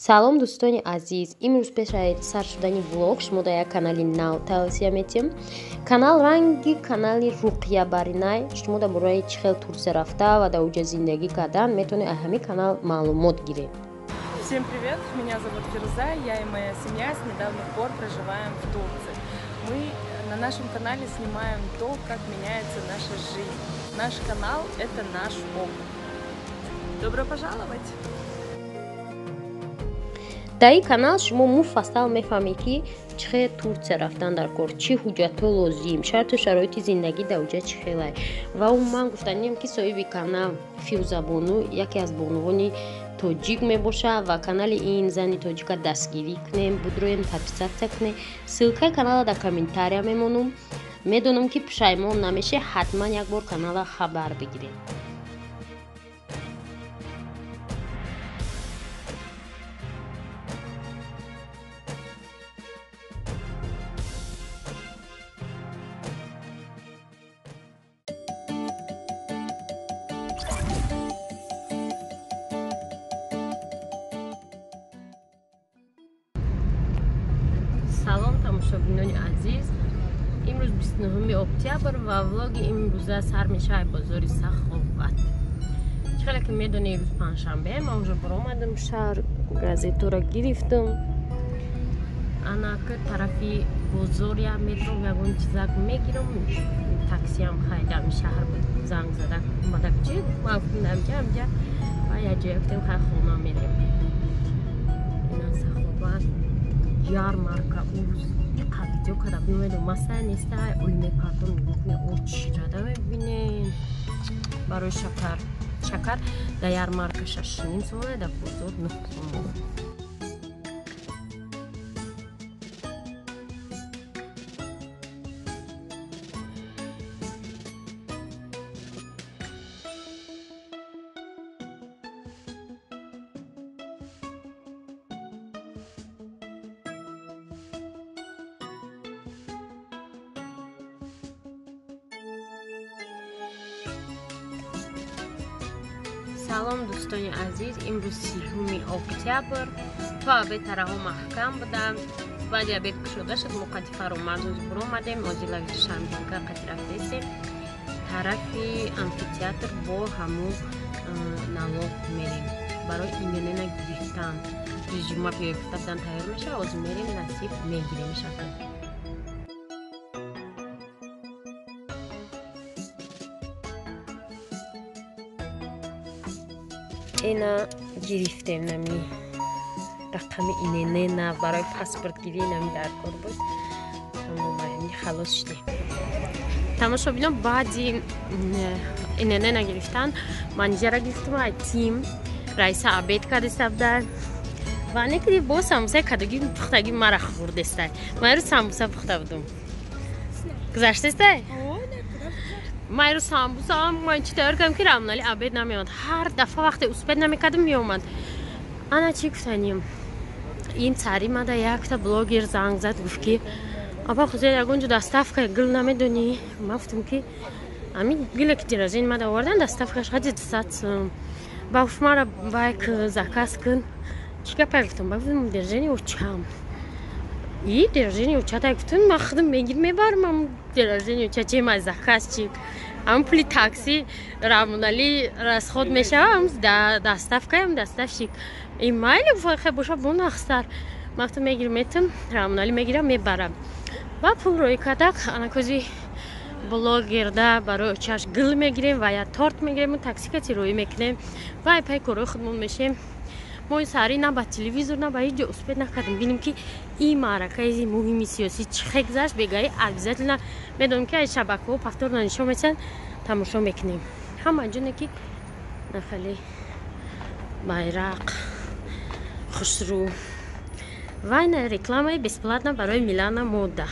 Салом, дӯстони азиз. Имрӯз пеш аз сар шудани влог шумо дар як канали нав тавсия метиҳем. Канал ранги канали Руқия Баринай. Шумо дар бораи чӣ хел Турсия рафта ва дар уҷа зиндагӣ кардан метавонед аз ҳамин канал маълумот гиред. Всем привет, меня зовут Фируза, я и моя семья с недавних пор проживаем в Турции. Мы на нашем канале снимаем то, как меняется наша жизнь. Наш канал – это наш опыт. Добро пожаловать! Дар ин канал шумо муфассал мефаҳмед, ки чӣ хел Турсия рафтан дар кор, чӣ ҳуҷҷатҳо лозим, шарту шароити зиндагӣ дар уҷа чӣ хелай. Ва умуман гуфтанием, ки соҳиби канал Фирӯзабону яке аз бонувони тоҷик мебошад ва канали ин зани тоҷика дастгирӣ кунем, будроем, подписаться кунем. Ссылкаи канала дар комментария мемонам. Медонам, ки пушаймон намешед, ҳатман як бор канала хабар бигиред. Салом, тамошобинони азиз. Имрӯз 29 октябр ва влоги имрӯза сар мешавад бозори Саховат. Чӣ хеле ки медонед, имрӯз панҷшанбе, ман уже баромадам шаҳр, газетора гирифтам. Анака тарафи бозоря метром ягон чизак мегирам. Таксиам хайдам шаҳр буд, занг зада омада чи ман гуфтам амҷа амҷа ва як ҷоя гуфтем, хай хона мерем. Ина Саховат ярмарка уз видео карда бимедум, масай неста, ой мепартом, нигоҳ кунед, о чирада мебинен. Барои шакар, шакар дар ярмарка 6,5 сомона, дар бозор 9 сомон. Салом, дӯстони азиз. Имрӯз 30 октябр. То обед тараҳо маҳкам будам, баъди обед кушода шуд. Мо қати Фаромарзоз буромадем, озилави Душанбинка қати рафтесем тарафи амфитеатр, бо ҳамун налог мерем барои ИНН гирифтан. Ҷума биёй гуфта будан, тайёр мешава, озир мерем, насиб мегирем шакл. Ина гирифтем, нами рақами ИНН барои паспортгирӣ нами дар кор буд. Халос шудем. Тамошобинон, баъди ИНН гирифтан манижара гирифтам ай тим раиса, обед кардеста буда ва некиди бо самбусаи кадоги пухтаги мара хӯрдестай. Ман ирӯз самбуса пухта будум, гузаштестай. Ман ирӯз самбуса ман чӣ тайёр кардам, ки Рамнали обед намеомад. Ҳар дафъа вақте успеть намекардам, меомад. Ана чӣ гуфтанем, ин цари мада якта блогер занг зад, гуфт, ки апа хузер, ягон ҷо доставка гул намедонӣ? Ман гуфтам, ки ами гуле ки день рождения мада овардан, доставкаш хади 200 сум. Ба гуфт, мара байк заказ кун. Чӣ гапа, гуфтам. Ба гуфтам, день рождения очам и день рождения очата. Гуфтам, ман худам мегир мебарам день рождения оча, чема заказ чи, ам пули такси Рамонали расход мешавам, доставкаям доставщик и майли хай боша, бо нахстар. Ман гуфтам, мегирам, метам, Рамонали мегирам, мебарам. Ва пул рӯй кардак. Анакози блогерда барои очаш гул мегирем ва я торт мегирему такси кати рӯй мекунем ва пай корҳои худмон мешем. Мо саҳарӣ на ба телевизор, на ба ҳеҷ ҷо успеть накардем бинем, ки ин маъракаи муҳими сиёсӣ чӣ хел гузашт. Бегаи обязательно медонем, ки аз шабакаҳо повторно нишон метиҳанд, тамошо мекунем. Ҳама ҷоне ки нахали байрақ хушрӯ ва ина рекламаи бесплатно барои Милана Мода.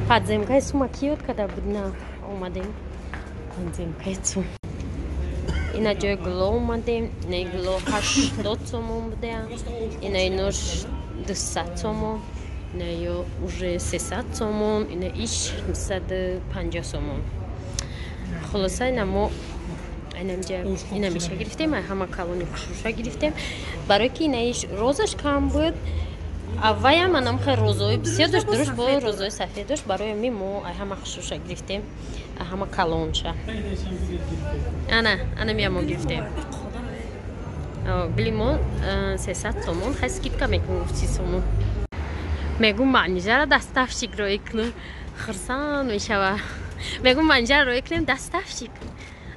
Подземкаи сума ки ёд карда буд, на омадем подземкаи сум. Ина ҷои гуло омадем. Инаи гуло 80 сомон будая, ина инош 200 сомон, ина ё уже 300 сомон, ина иш 250 сомон. Хулоса, ина мо Айнамҷа инамиша гирифтем, ҳама калони хушруша гирифтем. Барои ки инаиш розаш кам буд, авваям анам хел розои бисёр дошт, дуруст бо розои сафед дошт. Барои ми мо ҳама хушруша гирифтем, ҳама калонша. Ана, ана мия мо гирифтем. Гули мо 300 сомон, хай скидка мекунем, гуфт 30 сомон. Мегум манижара доставщик роӣ кунем, хурсанд мешава. Мегум манижара роӣ кунем доставщик.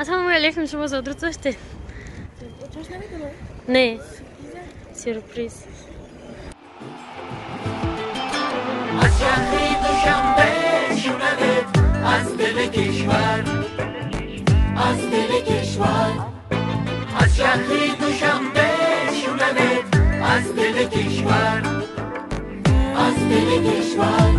Ассалому алейкум, шумо зодрӯз доштед? Не, сюрприз. Аз шаҳри Душанбе шунавед, аз дили кишвар, аз дили кишвар. Аз шаҳри Душанбе шунавед, аз дили кишвар, аз дили кишвар.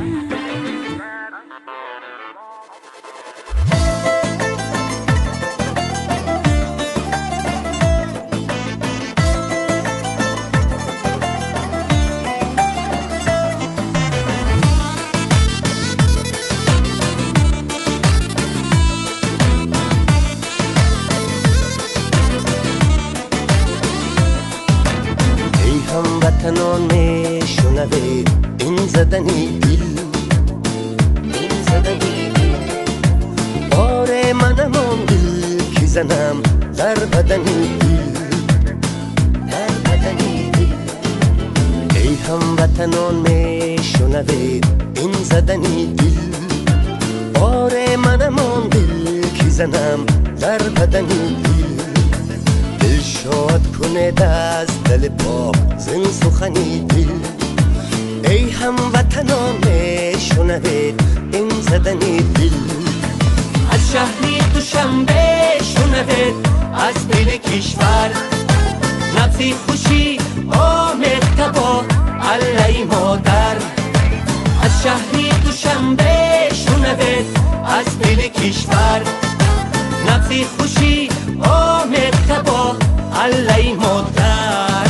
ҳамватанон мешунавед ин задани дил, ин задани дил. Оре манам он дил ки занам дар бадани дил, дар бадани дил. Эй ҳамватанон мешунавед ин задани дил. Оре манам он дил ки занам дар бадани дил. Дил шод кунед аз дили пок зин сухани дил. Эй ҳамватанон мешунавед ин задани дил. Аз шаҳри Душанбе шунавед, аз дили кишвар. Набзи хушӣ омехта бо аллаи модар. Аз шаҳри Душанбе шунавед, аз дили кишвар. Набзи хушӣ омехта бо аллаи модар.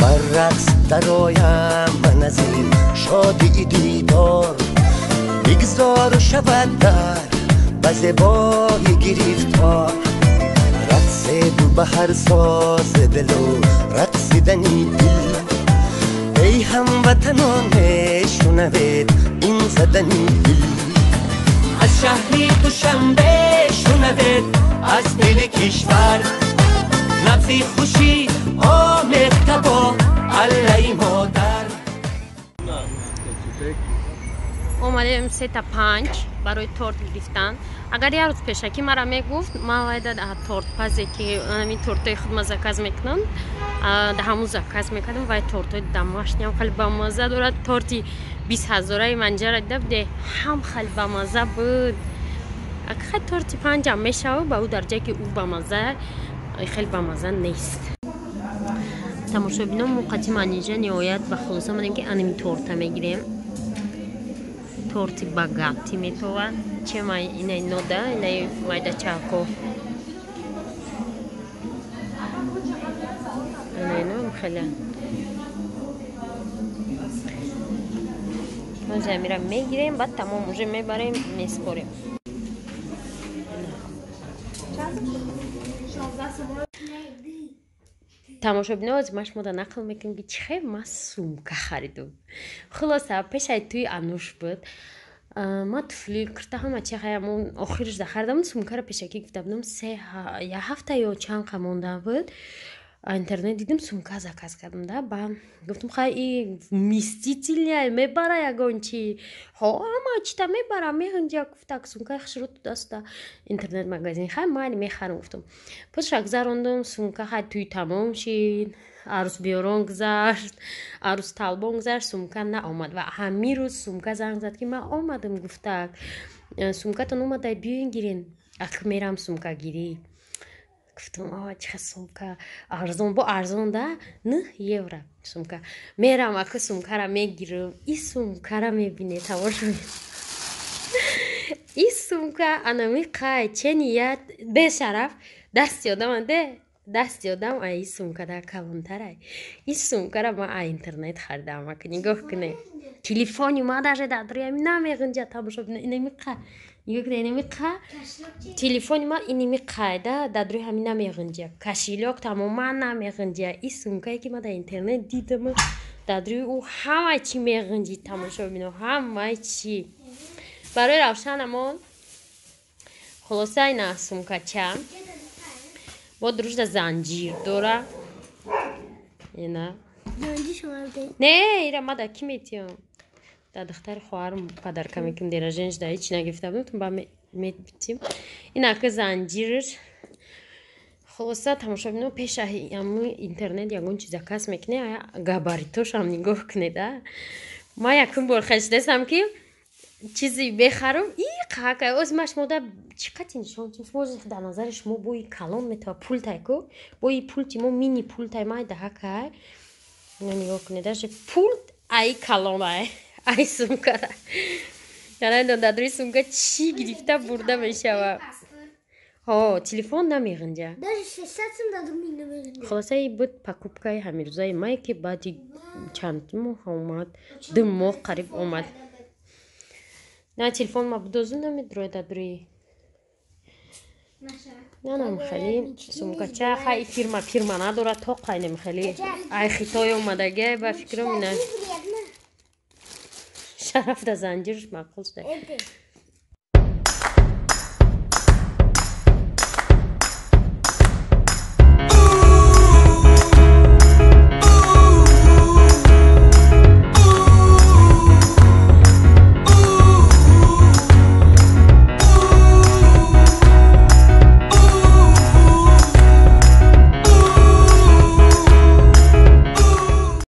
Бар рақс дароям ман аз ин шодии дидор, бигзор шавад дар ба зебои гирифтор. Рақседу ба ҳар сози дилу рақсидани дил. Эй ҳамватанон мешунавед ин задани дил. Аз шаҳри Душанбе шунавед, аз дили кишвар. Набзи хушӣ омехта бо аллаи модар. Омадем 3:05 барои торт гирифтан. Агар як рӯз пешакӣ мара мегуфт, ман вайда тортпазе ки ҳамин тортҳои худма заказ мекунам, да ҳамун заказ мекардам. Вай тортҳои домашниам хеле бамазза дорад. Торти 20 ҳазораи манҷара дида буде, ҳам хеле бамазза буд. Хай торти панҷам мешава, ба ӯ дарҷае ки ӯ бамазза, хеле бамазза нест. Тамошобинон, мо қати манижа ниҳоят ба хулоса омадем ки анами торта мегирем. Торти багати метова. Чема инай нода, инай майда чако. Инай но хеле. Мо замира мегирем, баъд тамом уже мебарем, меспорем. Тамошобино, аз ма шумода нақл мекунем ки чӣ хел ма сумка харидум. Хулоса, пешаи тӯи Ануш буд. Ма туфли кирта ҳама чи хаямон охирш да харидам. Сумкаро пешакӣ гуфта будам, як ҳафта ё чанд қа монда буд. Интернет дидим, сумка заказ кардам да. Ба гуфтам хай и мистительная мебара ягон чи. Ҳо, ҳама чита мебара, меҳунҷа гуфтак сумкаи хушрӯ даста интернет магазин. Хай майли мехарам гуфтам. Пушак гузарондум, сумка хай тӯй тамом шид, арӯсбиёрон гузашт, арӯсталбон гузашт, сумка наомад. Ва ҳамин рӯз сумка занг зад ки ман омадам гуфтак. Сумкатон омадай, биёин гирен. Ак мерам сумкагирӣ. Гуфтам, а чӣ хел сумка арзон, бо арзон да 9 евро. Сумка мерам, ака, сумкара мегирам. И сумкара мебине, тамошо, и сумка анами қай ченият бешараф дасти одаманде, дасти одам ай сумкада калонтарай. И сумкара ма а интернет харидам, ака, нигоҳ куне. Телефони ма даже дар рӯями намеғинҷа, тамошо, инами қа нигоҳ куне, инами қа телефони ма иними қайда дар рӯи ҳами намеғинҷа, кошелёк тамоман намеғинҷа. И сумкае ки ма дар интернет дидам, дар рӯи ӯ ҳамаи чӣ меғинҷид, тамошо бино, ҳамаи чӣ барои Равшанамон. Хулоса, ина сумкача бо дружда занҷир дора, ина. Не, ира ма да ки метиём? Да духтари хоҳарм подарка мекунем. День рождения да ҳеч нагирифта будем, ба метим. Инака занҷирш. Хулоса, тамошобино, пеша ами интернет ягон чиз заказ мекуне, габаритошам нигоҳ кунед. А ма якум бор хешдесам, ки чизи бехарам и қака оз ма шумода чӣ қати нишон. Шумо дар назари шумо бои калон метава пултай ку, бои пулти мо мини пултай майдаҳакай. Ина нигоҳ кунед, даже пулт ай калонай ай сумкара. Дар рӯи сумка чӣ гирифта бурда мешава? Ҳо, телефон намеғинҷа. Хулоса, и буд покупкаи ҳамирӯзаи май, ки баъди чанд моҳ омад, 2 моҳ қариб омад. На, телефон ма будозу намедрояд дар рӯи нанам. Хеле сумкача хай фирма надорад, то қайнем хеле ай Хитой омадагай ба фикрам. Ина шараф да занҷирш маъқул шуда.